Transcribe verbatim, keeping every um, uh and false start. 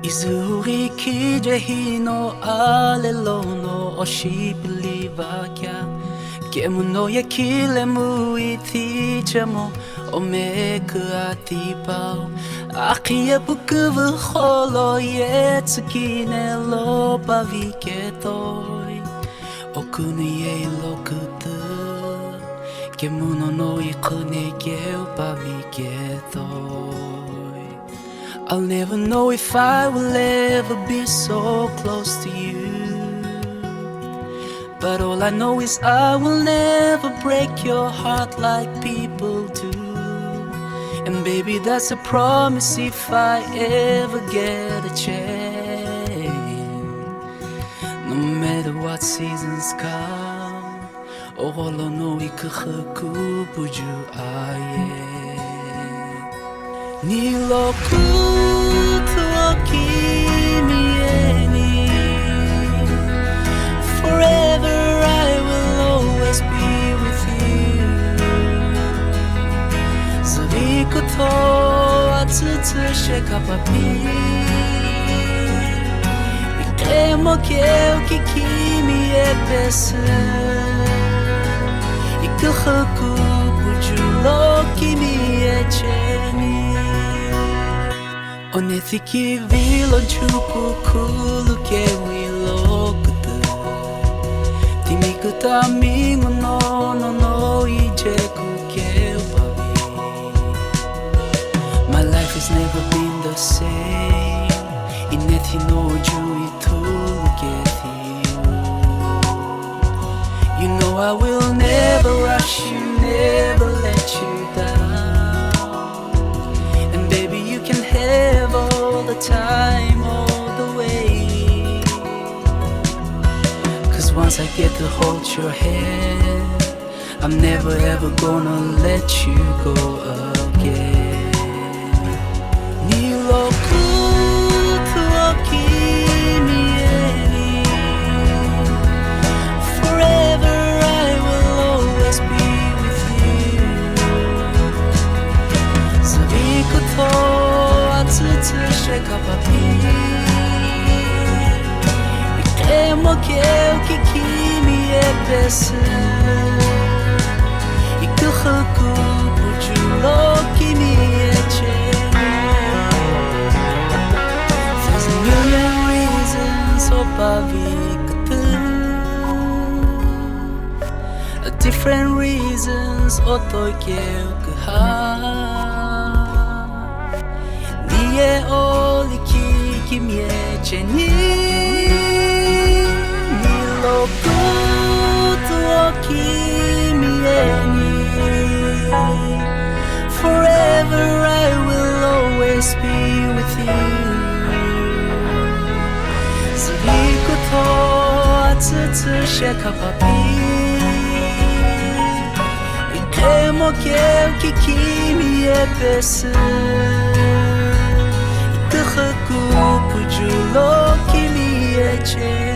Izüghi khijehi no alelo no oshipiliva kea, kemuno ye khilemu ithichemo omekü atipau, akhiye puküvü kholo ye tsükine lo pavi ketoi, okunu ye lo kütü, kemuno no ikhune keu pavi ketoi. I'll never know if I will ever be so close to you. But all I know is I will never break your heart like people do. And baby, that's a promise if I ever get a chance. No matter what seasons come, ogholo no iküxü kupuju aye. Nilo kutuo kimi eni. Forever I will always be with you. Züvi kutuo atsütsü shekapapi. Iqemo keu kikimi epesü. Iküxü kupuju lo kimi echeni. Onethi kivi lo juku khulu kewi lo kütü. Timi kütami nguno no no ije kukeu pavi. My life has never been the same. Inethi no ju ithulu kethi. You know I will never rush you, never let you down. And baby, you can have all the time, all the way. 'Cause once I get to hold your hand, I'm never ever gonna let you go again. Nilo kutuo kimi eni. Forever I will always be with you. Züvi kutuo atsütsü shekapapi. Iqemo keu kikimi epesü. Iküxü kupuju lo kimi echeni. There's a million reasons opavi kütü. A different reasons otoi keu küha. Niye oli kikimi echeni. Nilo kutuo kimi eni. Forever I will always be with you. Züvi kutuo atsütsü shekapapi. Iqemo keu kikimi epesü. Iküxü kupuju lo kimi echeni.